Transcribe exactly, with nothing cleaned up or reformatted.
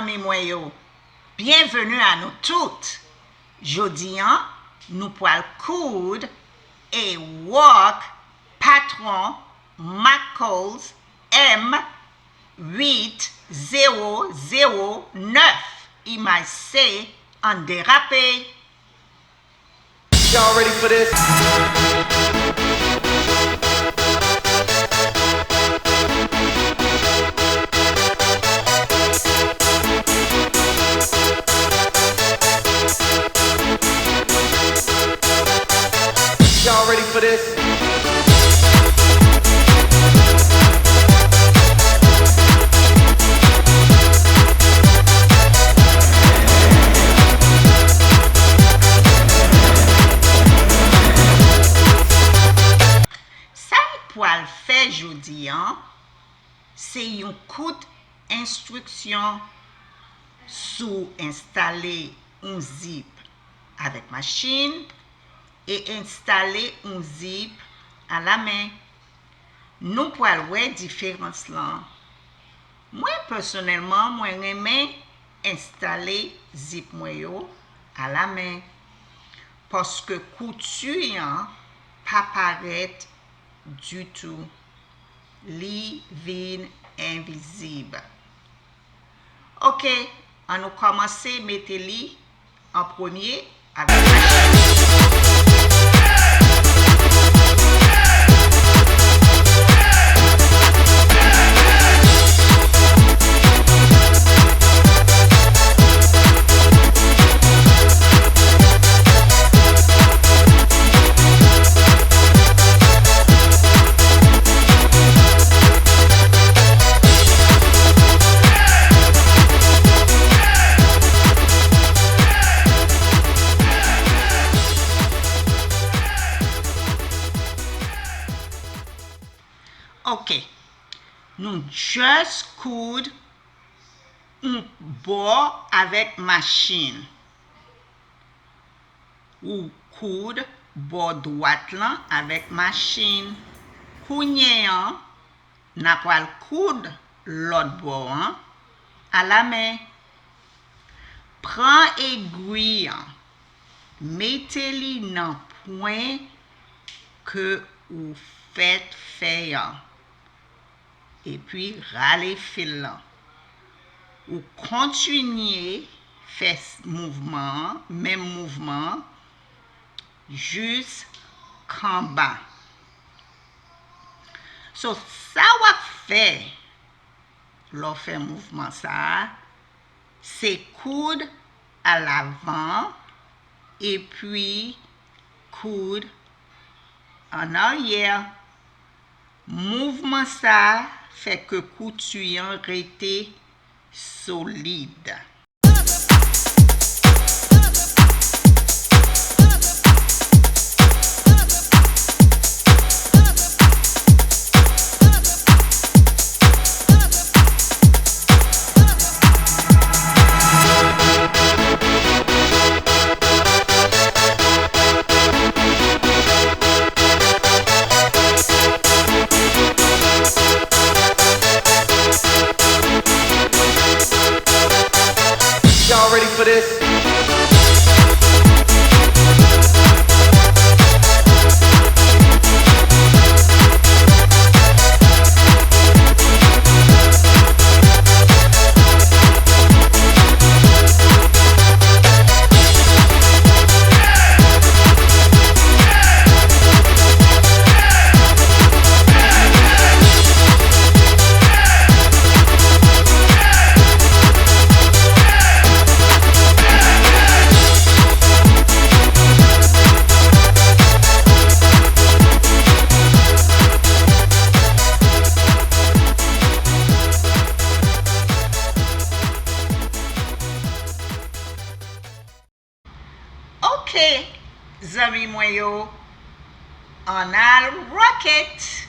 Zanmi mwen yo, byenveni a nou tout. Jodi an, nou pral koud e wòk patwon Mackall's M uit zewo zewo nèf. Imaj se ann derape. Y'all ready for this? Y'all ready for this? Sa m pral fè jodi an, se yon kout enstriksyon sou enstale yon zip avèk machin e enstale yon zip alamen. Nou pral wè diferans lan. Mwen, pèsonèlman, mwen renmen enstale zip mwen yo alamen, paske kouti an pa parèt ditou. Li vin envizib. Oke, ann nou kòmanse mete li an premye avèk machin. Oke. Nou just koud yon bò avèk machin. Ou koud bò dwat lan avèk machin. Kounye an, n a pral koud lòt bò an alamen. Pran egwi an, mete li nan pwen ke ou fèt fè an, epi rale fil lan. Ou kontinye fè s-, mouvman an, menm mouvman an, jis kanba. So, sa w ap fè lè w fè mouvman sa a, se koud alavan epi koud annaryè. Mouvman sa a fè ke kouti an rete solid. Y'all ready for this? Oke, zanmi mwen yo, ann al rock it!